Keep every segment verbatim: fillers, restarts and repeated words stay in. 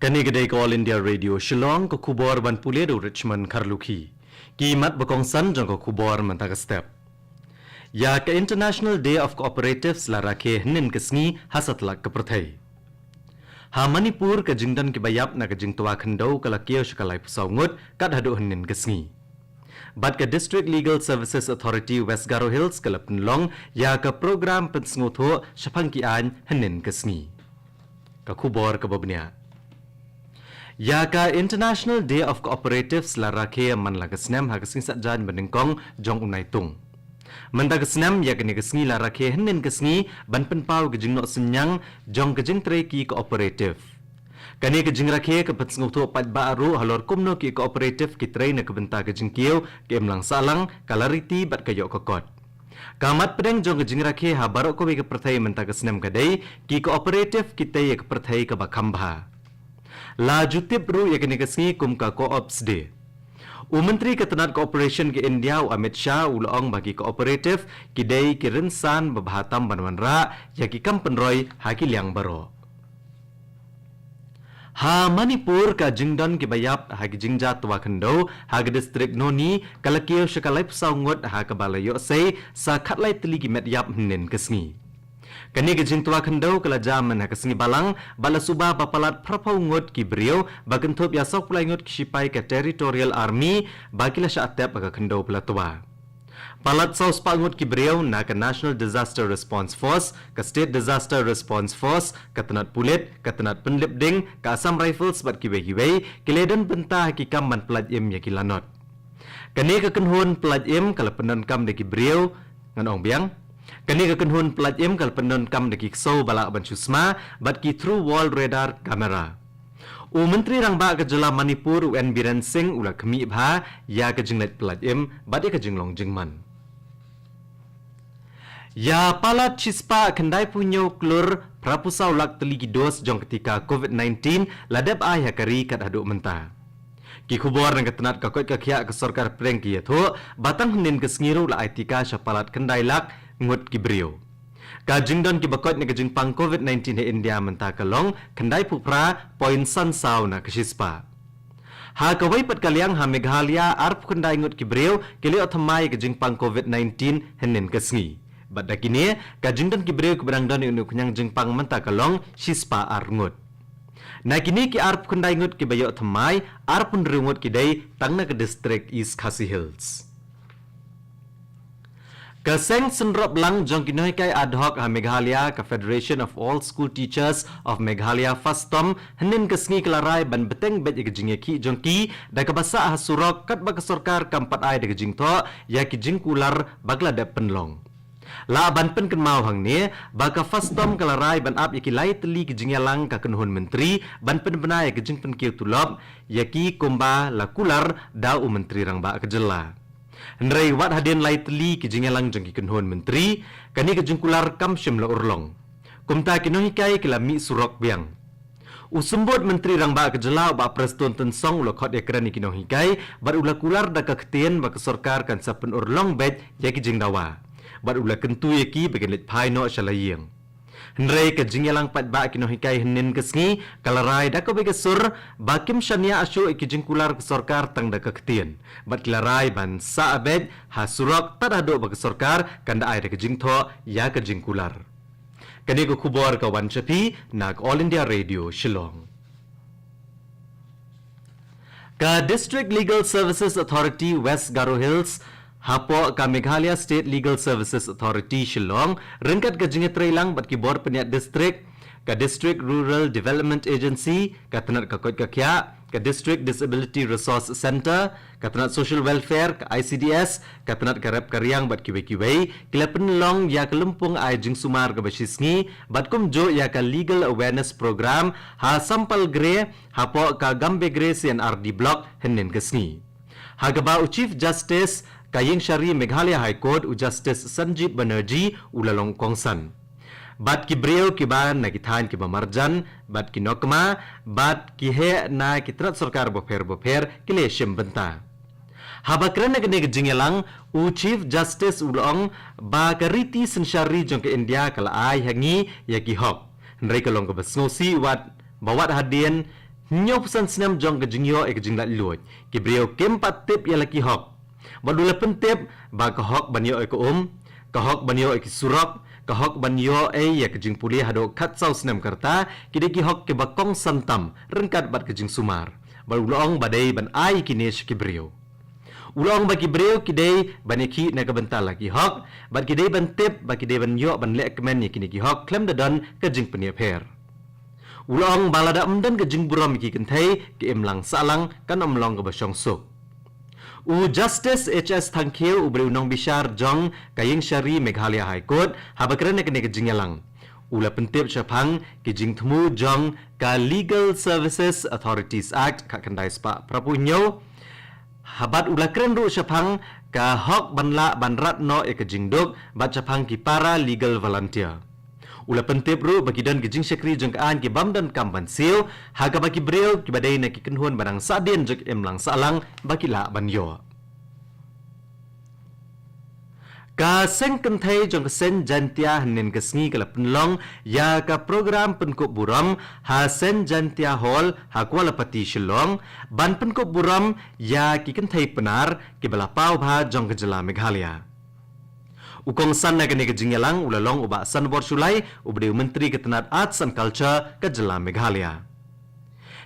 Kane ka dei ka All India Radio Shillong, ka khubor ban pule da u Richmond Kharlukhi. Ki mat ba kongsan jong ka khubor mynta ka step. Ïa ka International Day of Cooperatives la rakhe hynnin ka sngi ha satlak ka pyrthei. Ha Manipur, ka jingdon kiba ïap na ka jingtwa khyndew ka la kiew sha ka laiphew saw ngut kat haduh hynnin ka sngi. Bad ka District Legal Services Authority West Garo Hills ka la pynlong ïa ka program pynsngewthuh shaphang ki aiñ hynnin ka sngi. Ka khubor kaba bniah. Ïa ka International Day of Cooperatives la rakhe man la ka snem ha ka sngi Saitjaiñ ba nyngkong jong u Naitung. Mynta ka snem ïa kane ka sngi la rakhe hynnin ka sngi ban pynpaw ka jingnoh synñiang jong ka jingtrei ki cooperative. Kane ka jingrakhe ka pynsngewthuh paidbah ruh halor kumno ki cooperative ki trei na ka bynta ka jingkiew, ka imlang sahlang, ka la riti bad ka ïoh ka kot. Ka mat pdeng jong ka jingrakhe ha baroh kawei ka pyrthei mynta ka snem ka dei, ki cooperative ki tei ïa ka pyrthei kaba kham bha. La ju tip ruh ïa kane ka sngi kum ka Co-ops Day. U Myntri ka tnat Cooperation ka India u Amit Shah u la ong ba ki cooperative ki dei ki rynsan ba bha tam ban wanrah ïa ki kam pynroi ha ki liang baroh. Ha Manipur, ka jingdon kiba ïap ha ki jingjia twa khyndew ha ka distrik Noni ka la kiew sha ka laiphew saw ngut ha kaba la ïohsei sa khatlai tylli ki met ïap hynnin ka sngi. Kane ka jingtwa khyndew ka la jia mynha ka sngi Balang bad la suba ba palat phraphew ngut ki briew ba kynthup ïa sawphew lai ngut ki shipai ka Territorial Army ba ki la shah tep ha ka khyndew ba la twa. Palat saw spah ngut ki briew na ka National Disaster Response Force, ka State Disaster Response Force, ka tnat pulit, ka tnat pynlip ding, ka Assam Rifles bad kiwei kiwei ki la don bynta ha ki kam ban pyllait im ïa ki lanot. Kane ka kynhun pyllait im ka la pyndonkam da ki briew, ngan ong biang. Kane ka kynhun pyllait im ka la pyndonkam da ki ksew ba lah ban shu sma bad ki through wall radar camera. U Myntri Rangbah ka jylla Manipur u N Biren Singh u la khmih bha ïa ka jingleit pyllait im bad ïa ka jinglong jingman. Ïa palat shispah khyndaiphew hynñiew klur phraphew saw lak tylli ki dos jong ka tika Covid nineteen la dep ai ha ka ri kat haduh mynta. Ki khubor na ka tnat ka koit ka khiah ka sorkar pdeng ki ïathuh ba tang hynnin ka sngi ruh la ai tika sha palat khyndai lak ngut ki briew. Ka jingdon kiba koit na ka jingpang Covid nineteen ha India mynta ka long khyndai phew phra point san saw na ka shispah. Ha kawei pat ka liang ha Meghalaya arphew khyndai ngut ki briew ki la ïoh thymmai ka jingpang Covid nineteen hynnin ka sngi. Bad da kine ka jingdon ki briew kiba dang don ïa une u khñiang jingpang mynta ka long shispah ar ngut. Na kine ki arphew khyndai ngut kiba ïoh thymmai, arphew hynriew ngut ki dei tang na ka distrik East Khasi Hills. Ka seng synrop lang jong ki nonghikai ad hoc ha Meghalaya, ka Federation of All School Teachers of Meghalaya, FASTOM, hynnin ka sngi ka la rai ban bteng beit ïa ka jingïakhih jong ki da kaba sah ha surok katba ka sorkar kam pat ai da ka jingthoh ïa ki jingkular ba ka la dep pynlong. Lah ban pynkynmaw hangne ba ka FASTOM ka la rai ban ap ïa ki lai tylli ki jingïalang ka kynhun myntri ban pynbna ïa ka jingpynkiew tulop ïa ki kumba la kular da u Myntri Rangbah ka jylla. Hynrei wat hadien lai tylli ki jingïalang jong ki kynhun myntri, kane ka jingkular kam shym la urlong. Kumta ki nonghikai ki la mih surok biang. U Symbud Myntri Rangbah ka jylla u Bah Prestone Tynsong u la khot ïakren ïa ki nonghikai bad u la kular da ka ktien ba ka sorkar kan sa pynurlong beit ïa ki jingdawa. Bad u la kyntu ïa ki ba kin leit phai noh sha la ïing. Hynrei ka jingïalang paidbah ki nonghikai hynnin ka sngi ka la rai da kawei ka sur ba kim shaniah shuh ïa ki jingkular ka sorkar tang da ka ktien. Bad ki la rai ban sah beit ha surok tad haduh ba ka sorkar kan da ai da ka jingthoh ïa ka jingkular. Kane ka khubor ka wan sha phi na ka All India Radio Shillong. Ka District Legal Services Authority West Garo Hills hapoh ka Meghalaya State Legal Services Authority Shillong, ryngkat ka jingïatreilang bad ki bor pynïaid district, ka District Rural Development Agency, ka tnat ka koit ka khiah, ka District Disability Resource Centre, ka tnat Social Welfare, ka I C D S, ka tnat ka rep ka riang bad kiwei kiwei ki la pynlong ïa ka lympung ai jingsumar kaba shisngi bad kumjuh ïa ka Legal Awareness Program ha Sampalgre hapoh ka Gambegre C and R D Block hynnin ka sngi. Ha kaba u Chief Justice ka Ïingshari Meghalaya High Court u Justice Sanjeev Banerjee u la long kongsan. Bad ki briew kiba na ki thaiñ kiba marjan, bad ki nongkma, bad ki heh na ki tnat sorkar bapher bapher ki la shim bynta. Haba kren na kane ka jingïalang, u Chief Justice u la ong ba ka riti synshar ri jong ka India ka la ai ha ngi ïa ki hok. Hynrei ka long kaba sngewsih wat ba wat hadien Hynñiewphew san snem jong ka jingïoh ïa ka jinglaitluid, ki briew kim pat tip ïa la ki hok. Bad u la pyntip ba ka hok ban ïoh ïa ka um, ka hok ban ïoh ïa ki surok, ka hok ban ïoh ïa ka jingpule haduh khatsaw snem ka rta, ki dei ki hok kiba kongsan tam ryngkat bad ka jingsumar. Bad u la ong ba dei ban ai kine sha ki briew. U la ong ba ki briew ki dei ban ïakhih na ka bynta la ki hok, bad ki dei ban tip ba ki dei ban ïoh ban leh kmen ïa kine ki hok khlem da don ka jingpynïapher. U la ong ba lada ym don ka jingburom ïa ki kynthei, ka imlang sahlang kan ym long kaba shong suk. U Justice H S Thangkhiew, uba dei u nongbishar jong ka Ïingshari Meghalaya High Court, haba kren ïa kane ka jingïalang, u la pyntip shaphang ki jingthmu jong ka Legal Services Authorities Act khatkhyndai spah phraphew hynñiew, ha bad u la kren ruh shaphang ka hok ban lah ban rat noh ïa ka jingduk bad shaphang ki para legal volunteer. U la pyntip ruh ba ki don ki jingshakri jong ka aiñ ki bym donkam ban siew, ha kaba ki briew kiba dei na ki kynhun ba nang sahdien jong ka imlang sahlang ba ki lah ban ïoh. Ka seng kynthei jong ka Seng Jaintia hynnin ka sngi ka la pynlong ïa ka program pynkup burom ha Seng Jaintia Hall ha Kualapati, Shillong, ban pynkup burom ïa ki kynthei Pnar kiba la paw bha jong ka jylla Meghalaya. U kongsan na kane ka jingïalang u la long u Bah Sanbor Shullai, uba dei u Myntri ka tnat Arts and Culture ka jylla Meghalaya.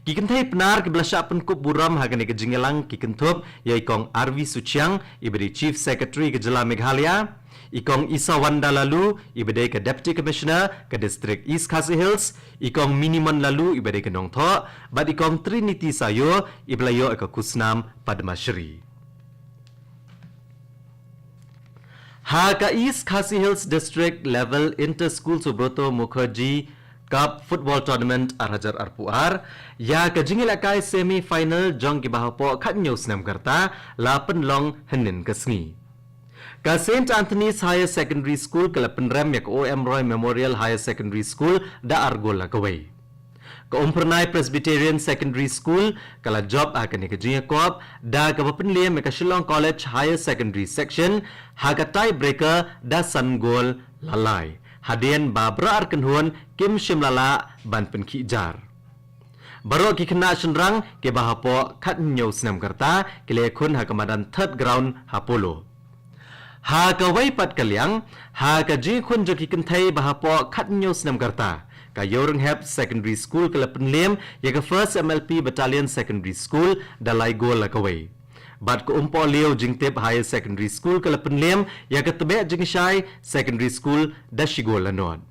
Ki kynthei Pnar kiba la shah pynkup burom ha kane ka jingïalang ki kynthup ïa i Kong R V Suchiang, iba dei Chief Secretary ka jylla Meghalaya, i Kong Isawanda Laloo, iba dei ka Deputy Commissioner ka District East Khasi Hills, i Kong Minimon Laloo, iba dei ka Nongthoh, bad i Kong Trinity Sayo, iba la ïoh ïa ka khusnam Padma Shri. Ha ka East Khasi Hills District Level Inter School Subroto Mukherjee Cup Football Tournament ar hajar arphew ar, ïa ka jingïalehkai semi final jong kiba hapoh khathynñiew snem ka rta la pynlong hynnin ka sngi. Ka Saint Anthony's Higher Secondary School ka la pynrem ïa ka O M Roy Memorial Higher Secondary School da ar gol la kawei. Ka Umphyrnai Presbyterian Secondary School ka la jop ha kane ka jingïakop da kaba pynliem ïa ka Shillong College Higher Secondary Section ha ka tie breaker da san gol la lai, hadien ba baroh ar kynhun kim shym la lah ban pynkhih jar. Baroh ki khynnah shynrang kiba hapoh khathynñiew snem ka rta ki la ïakhun ha ka madan Third Ground ha Polo. Ha kawei pat ka liang, ha ka jingïakhun jong ki kynthei ba hapoh khathynñiew snem ka rta, ka Ïewrynghep Secondary School ka la pynliem ïa ka First M L P Battalion Secondary School da lai gol la kawei. Bad ka Umpohliew Jingtip Higher Secondary School ka la pynliem ïa ka Tbeh Jingshai Secondary School da shi gol la nod.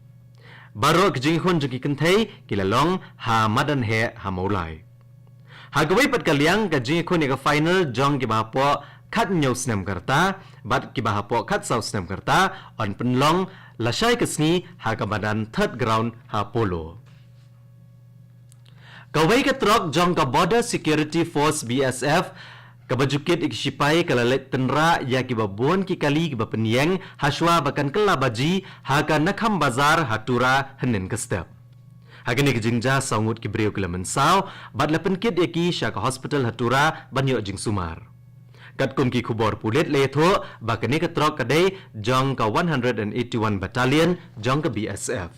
Baroh ki jingïakhun jong ki kynthei ki la long ha madan heh ha Mawlai. Ha kawei pat ka liang, ka jingïakhun ïa ka final jong kiba hapoh khathynñiew snem ka rta bad kiba hapoh khatsaw snem ka rta yn pynlong lashai ka sngi ha ka madan Third Ground ha Polo. Kawei ka trok jong ka Border Security Force, B S F, kaba ju kit ïa ki shipai ka la leit tynrah ïa kiba bun ki kali kiba pynïeng hashwa ba kan kylla baji ha ka Nakham Bazar ha Tura hynnin ka step. Ha kane ka jingjia saw ngut ki briew ki la mynsaw bad la pynkit ïa ki sha ka hospital ha Tura ban ïoh jingsumar. Katkum ki khubor pulit la ïathuh ba kane ka trok ka dei jong ka one hundred and eighty-one Battalion jong ka B S F.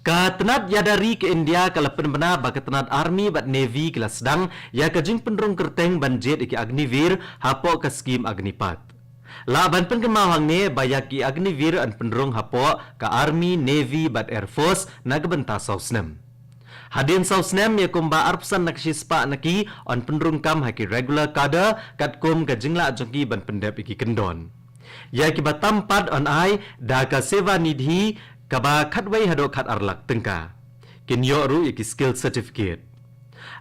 Ka tnat ïada ri ka India ka la pynbna ba ka tnat Army bad Navy ki la sdang ïa ka jingpynrung kyrteng ban jied ïa ki Agniveer hapoh ka skim Agnipath. Lah ban pynkynmaw hangne ba ïa ki Agniveer yn pynrung hapoh ka Army, Navy bad Air Force na ka bynta saw snem. Hadien saw snem, ïa kumba arphew san na ka shispah na ki yn pynrung kam ha ki regular cadre katkum ka jinglah jong ki ban pyndep ïa ki kyndon. Ïa kiba tam pat yn ai da ka Seva Nidhi kaba khatwei haduh khatar lak tyngka. Kin ïoh ruh ïa ki skill certificate.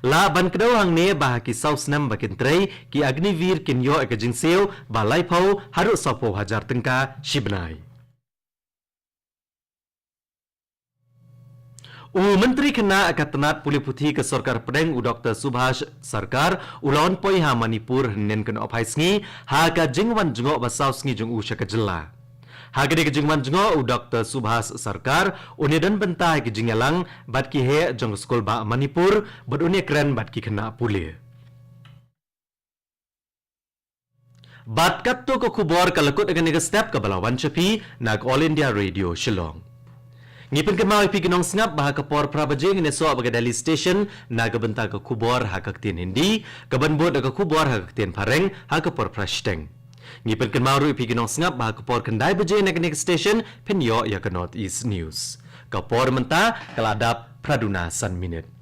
Lah ban kdew hangne ba ha ki saw snem ba kin trei, ki Agniveer kin ïoh ïa ka jingsiew ba laiphew haduh sawphew hajar tyngka shi bnai. U Myntri Khynnah ka tnat pule puthi ka Sorkar Pdeng, u Doctor Subhash Sarkar, u la wan poi ha Manipur hynnin ka nohphai sngi ha ka jingwan jngoh ba saw sngi jong u sha ka jylla. Ha kane ka jingwan jngoh, u Doctor Subhash Sarkar un ïadon bynta ha ki jingïalang bad ki heh jong ka skulbah Manipur bad un ïakren bad ki khynnah pule. Bad katto ka khubor ka la kut ha kane ka step kaba la wan sha phi na ka All India Radio Shillong. Ngi pynkynmaw ïa phi ki nongsngap ba ha ka por phra baje ngin ïasoh bad ka Delhi Station na ka bynta ka khubor ha ka ktien Hindi, kaban bud da ka khubor ha ka ktien Phareng ha ka por phra shiteng. Ngi pynkynmaw ruh ïa phi ki nongsngap ba ha ka por khyndai baje na kane ka station phin ïoh ïa ka North East News. Ka por mynta ka la dap phra duna san minit.